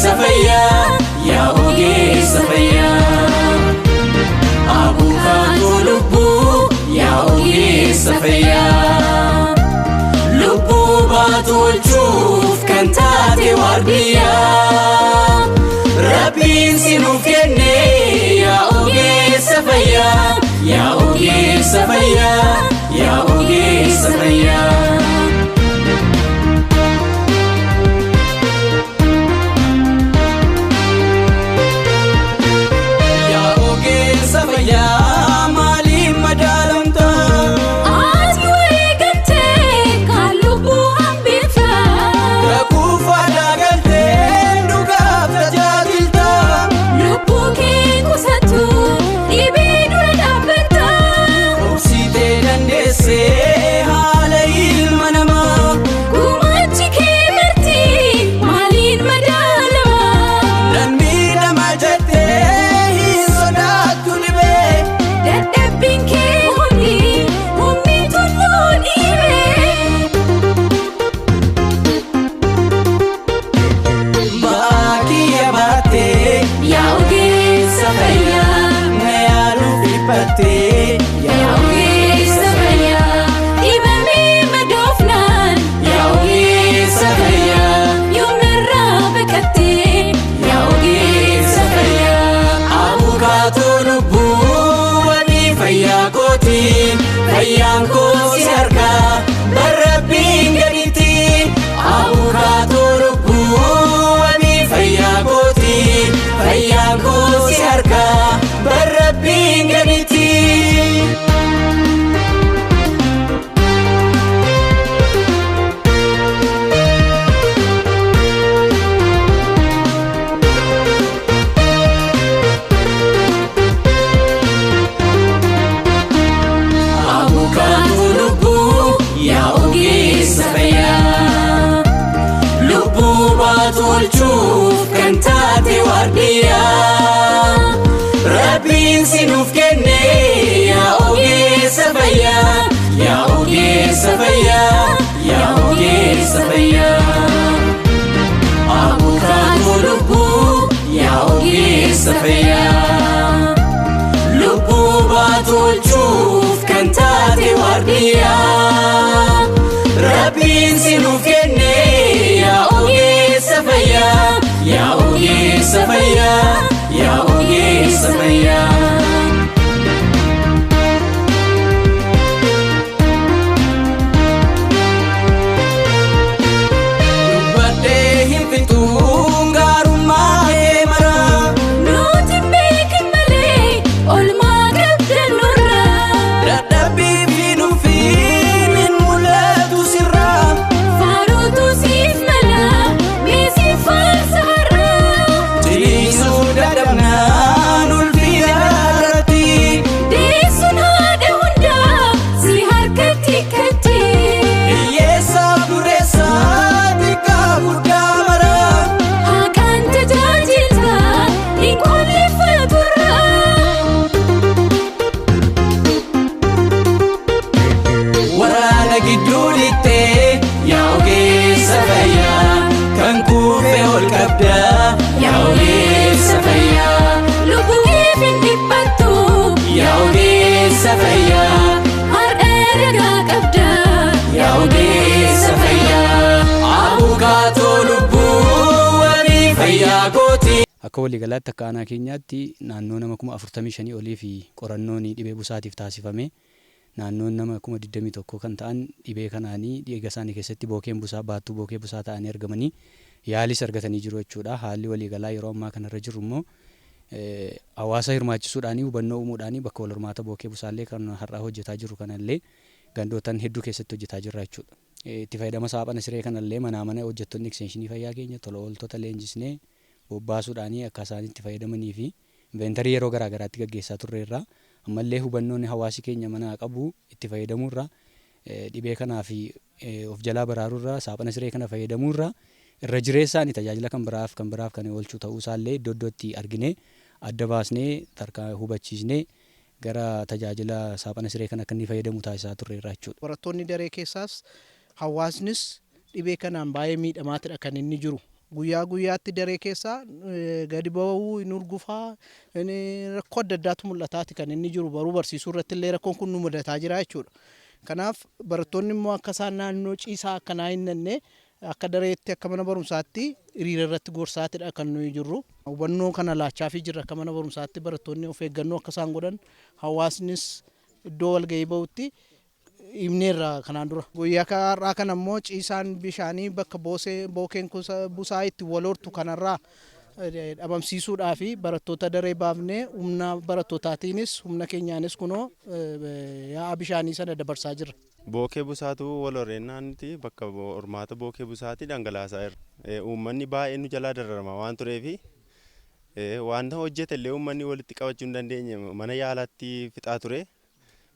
Ogeessa fayyaa, yaa ogeessa fayyaa. Abukaatoo lubbuu, yaa ogeessa fayyaa. Lubbuu baatu oolchuuf kan taate waardiyyaa. Rabbiin si nuuf kenne, yaa ogeessa fayyaa, yaa ogeessa fayyaa, yaa ogeessa fayyaa. Yaa ogeessa fayyaa, maaliif madaalamta? Ati wareegamtee kan lubbuu hambifta. Rakkoo faadaa galtee dhugaaf tajaajilta. Lubbuu kee qusattu dhibee dura dhaabbatta. Obsitee dandeessee haala ilma namaa. Gumaachi kee marti maaliin madaalama? Nan miidhama jettee hin sodaattu dhibee. Dadhabbiin kee hundi humni tulluu dhiibee. Ba'aa kiyya baattee, Yaa ogeessa fayyaa, na yaaluuf dhiphattee. Yaa ogeessa fayyaa, dhibamee madoofnaan. Yaa ogeessa fayyaa, Yoomirraa baqattee, yaa ogeessa fayyaa. Abukaatoo lubbuu wabii fayyaa kooti. Fayyaan koo si harkaa barrabbiin gaditti. Abukaatoo lubbuu wabii fayyaa kooti. Fayyaan koo si harkaa barrabbiin gaditti. Abukaatoo lubbuu, yaa ogeessa fayyaa. Lubbuu baatu oolchuuf kan taate waardiyyaa. Rabbiin si nuuf kenne, yaa ogeessa fayyaa, yaa ogeessa fayyaa, yaa ogeessa fayyaa. Abukaatoo lubbuu, yaa ogeessa fayyaa. Lubbuu baatu oolchuuf kan taate waardiyyaa. Rabbiin si nuuf kenne, yaa ogeessa fayyaa, yaa ogeessa fayyaa, yaa ogeessa fayyaa. Dubbadhee hin fixuun gaarummaa kee maraa. Nuti beekan malee olmaa qabdan nurra. Dadhabbii fi nufiin hin mul'atu sirraa. Faaruutu siif mala meesiif faarsa har'aa. Ciniinsuu dadhabnaan ulfina irratti. Deessuun haadha hundaa si harkatti katti. Hiyyeessaaf dureessaa, xiqqaa guddaa maraa. Haqaan tajaajilta hin qolleeffaturra. Waraana gidduu lixxee, yaa ogeessa fayyaa, kan kuufe ol qabdaa, yaa ogeessa fayyaa. Lubbuu keef hin dhiphattu. Yaa ogeessa fayyaa, Har'a ragaa qabda. Yaa ogeessa fayyaa. Abukaatoo lubbuu wabii fayyaa kooti. Akka waliigalaatti akka aanaa keenyaatti naannoo nama 45,000 olii fi qorannoon dhibee busaatiif taasifame, naannoon nama 21,000 kan ta'an dhibee kanaanii dhiiga isaanii keessatti bookeen busaa baattuu bookee busaa ta'anii argamanii yaalis argatanii jiru jechuudha. Haalli waliigalaa yeroo ammaa kanarra jiru immoo hawaasa hirmaachisuudhaanii, hubannoo uumuudhaanii bakka wal hormaata bookee busaallee kan har'aa hojjetaa jiru kanallee gandootan hedduu keessatti hojjetaa jirra jechuudha. Itti fayyadama saaphana siree kanallee manaa mana hojjettoonni ekstenshinii fayyaa keenya tola ooltota leenjisnee bobbaasuudhaanii akka isaan itti fayyadamanii fi inventory yeroo garaa garaatti gaggeessaa turreerra. Ammallee hubannoon hawaasi keenya manaa qabu itti fayyadamuurra, dhibee kanaa fi of jalaa baraaruurra, saaphana siree kana fayyadamuurra irra jireessaan tajaajila kan biraaf kan oolchu ta'uu isaallee iddoo iddootti argine adda baasnee tarkaa hubachiisnee gara tajaajila saaphana siree kana akka inni fayyadamu taasisaa turreerra jechuudha. Barattoonni daree keessaas hawaasnis dhibee kanaan baay'ee miidhamaatidha kan inni jiru. Guyyaa guyyaatti daree keessaa gadi ba'uu hin urgufaa, rakkoo adda addaatu mul'ataati kan inni jiru. Baruu barsiisuu irratti illee rakkoon kun nu mudataa jira jechuudha. Kanaaf barattoonni immoo akka isaan naannoo ciisaa akkanaa hin nanne akka dareetti, akka mana barumsaatti hiriira irratti gorsaatidha kan nuyi jirru. Hubannoo kana laachaafii jirra. Akka mana barumsaatti barattoonni of eeggannoo akka isaan godhan, hawaasnis iddoo walgahii bahutti himneerra kanaan dura. Guyyaa har'aa kana immoo ciisaan bishaanii bakka bookeen busaa itti wal hortu kanarraa dhabamsiisuudhaa fi barattoota daree baafnee, humna barattootaatiinis humna keenyaanis kunoo yaa'a bishaanii sana dabarsaa jirra. Bookee busaatu wal horeennaanti bakka hormaata bookee busaatti dhangalaasaa jira. Uummanni baay'ee nu jalaa dararama waan tureefi wanta hojjete illee uummanni walitti qabachuu hin dandeenye, mana yaalaatti fixaa ture.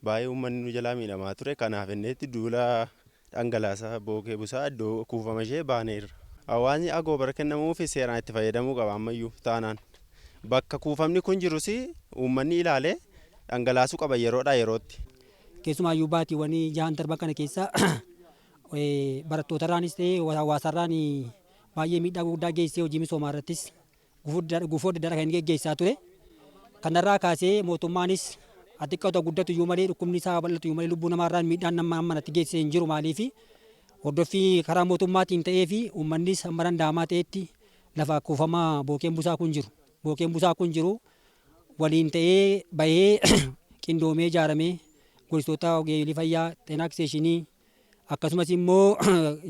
Baay'ee uummanni nu jalaa miidhamaa ture. Kanaaf inneetti duula dhangalaasaa bookee busaa iddoo kuufama ishee baaneerra. Hawaasni agoobara kennamuufi seeraan itti fayyadamuu qaba ammayyuu taanaan. Bakka kuufamni kun jirus uummanni ilaalee dhangalaasuu qaba yeroodhaa yerootti. Keessumaayyuu baatiiwwan 6n darban kana keessa barattootarraanis ta'ee hawaasarraan baay'ee miidhaa guddaa geessisee, hojii misoomaa irrattis gufuu adda addaa kan inni geggeessaa ture. Kanarraa kaasee mootummaanis xiqqaatu guddatu iyyuu malee, dhukkubni isaa bal'atu iyyuu malee, lubbuu namaarraan miidhaan nama manatti geessisee hin jiru. Maaliifi hordoffii karaa mootummaatiin ta'ee fi uummannis hamma danda'amaa ta'etti lafa kuufamaa bookeen busaa kun jiru. Bookeen busaa kun jiru waliin ta'ee bahee, qindoomee ijaaramee, gorsitoota ogeeyyii fayyaa, xeenaa eksteenshinii, akkasumas immoo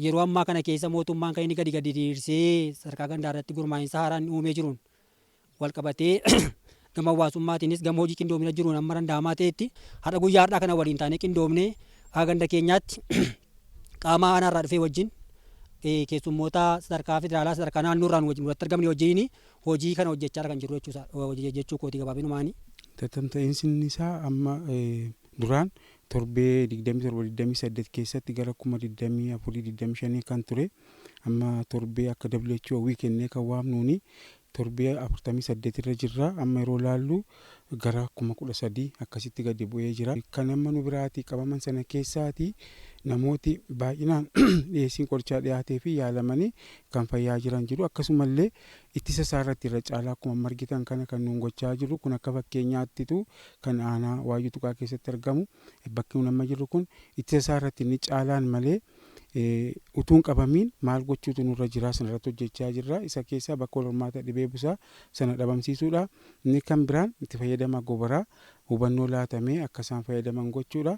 yeroo ammaa kana keessa mootummaan kan inni gadi gadi diriirsee sadarkaa gandaa irratti gurmaa'insa haaraan uumee jiruun wal qabatee, gama hawaasummaatiinis gama hojii qindoomina jiruun hamma danda'amaa ta'etti har'a guyyaa har'aa kana waliin taanee qindoomnee akka ganda keenyaatti qaama aanaarraa dhufee wajjin, keessummoota sadarkaa federaalaa, sadarkaa naannoorraan wajjin walitti argamne wajjin hojii kana hojjechaa kan jiru jechuu kooti gabaabinumaani. Tatamta'iinsi isaa amma duraan torbee 27, 28 keessatti gara 24,000, 25 kan ture, amma torbee akka WHO week ennee kan waamnuuni torbee 48 irra jirra. Amma yeroo laallu gara 13,000 akkasitti gadi bu'ee jira. Kan amma nu biraatii qabaman sana keessaati namooti baay'inaan dhiyeessiin qorichaa dhiyaatee fi yaalamanii kan fayyaa jiran jiru. Akkasumallee ittisa isaa irratti irra caalaa akkuma amma argitan kana kan nuun gochaa jiru kun akka fakkeenyaattitu kan aanaa Waayyuu Tuqaa keessatti argamu, bakki nuun amma jirru kun ittisa isaa irratti inni caalaan malee utuun qabamiin maal gochuutu nurra jira sana irratti hojjechaa jirra. Isa keessaa bakka wal hormaata dhibee busaa sana dhabamsiisuudha. Inni kan biraan itti fayyadama agobaraa hubannoo laatamee akka isaan fayyadaman gochuudha.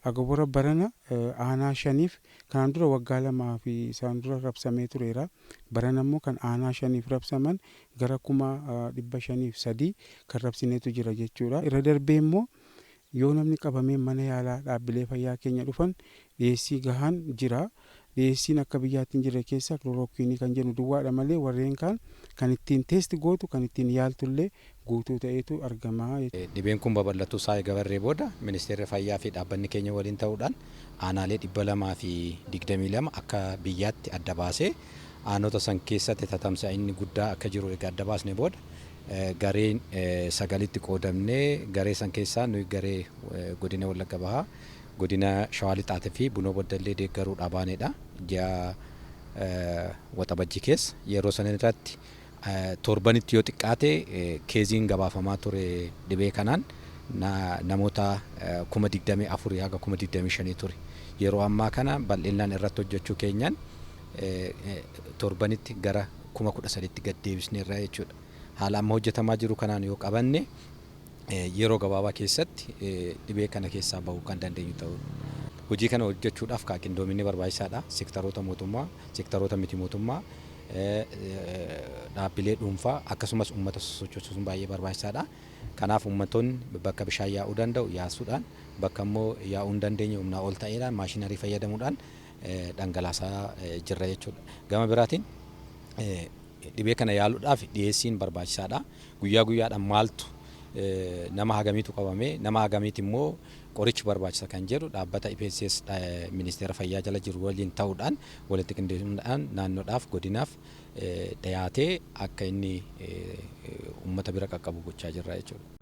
Agobora barana aanaa shaniif, kanaan dura waggaa 2 fi isaan dura rabsamee tureera. Barana immoo kan aanaa shaniif rabsaman gara 503,000 kan rabsineetu jira jechuudha. Irra darbee immoo yoo namni qabamee mana yaalaa dhaabbilee fayyaa keenya dhufan dhiyeessii gahaan jira. Dhiyeessiin akka biyyaatti hin jirre keessa kilorookiinii kan jennu duwwaadha malee warreen kaan kan ittiin test gootu, kan ittiin yaaltullee guutuu ta'eetu argama. Dhibeen kun babal'atuu isaa eega barree booda Ministeerri Fayyaa fi dhaabbanni keenya waliin ta'uudhaan aanaalee 222 akka biyyaatti adda baasee, aanota san keessatti tatamsa'inni guddaa akka jiru eega adda baasne booda, gareen sagalitti qoodamnee, garee san keessaa nuyi garee godina Wallagga Bahaa, godina Shawaa Lixaatii fi Bunoo Baddallee deeggaruudhaa baanedha. Ji'a Waxabajjii keessa yeroo san irratti torbanitti yoo xiqqaate keeziin gabaafamaa ture dhibee kanaan namoota 24,000 haga 25,000 ture. Yeroo ammaa kana bal'inaan irratti hojjechuu keenyaan torbanitti gara 13,000tti gad deebisneerra jechuudha. Haala amma hojjetamaa jiru kanaan yoo qabanne yeroo gabaabaa keessatti dhibee kana keessaa bahuu kan dandeenyu ta'udha. Hojii kana hojjechuudhaaf qindoominni barbaachisaadha. Seektaroota mootummaa, seektaroota miti mootummaa, dhaabbilee dhuunfaa akkasumas uummata sosochoosisuun baay'ee barbaachisaadha. Kanaaf uummattoonni bakka bishaan yaa'uu danda'u yaasuudhaan, bakka immoo yaa'uu hin dandeenye humnaa ol ta'eedhaan maashinarii fayyadamuudhaan dhangalaasaa jirra jechuudha. Gama biraatiin dhibee kana yaaluudhaaf dhiyeessiin barbaachisaadha. Guyyaa guyyaadhaan maaltu, nama hagamiitu qabame, nama hagamiiti immoo qorichi barbaachisa kan jedhu dhaabbata IPCS ministeera fayyaa jala jiru waliin ta'uudhaan walitti qindeessuudhaan naannoodhaaf, godinaaf dhiyaatee akka inni uummata bira qaqqabu gochaa jirra jechuudha.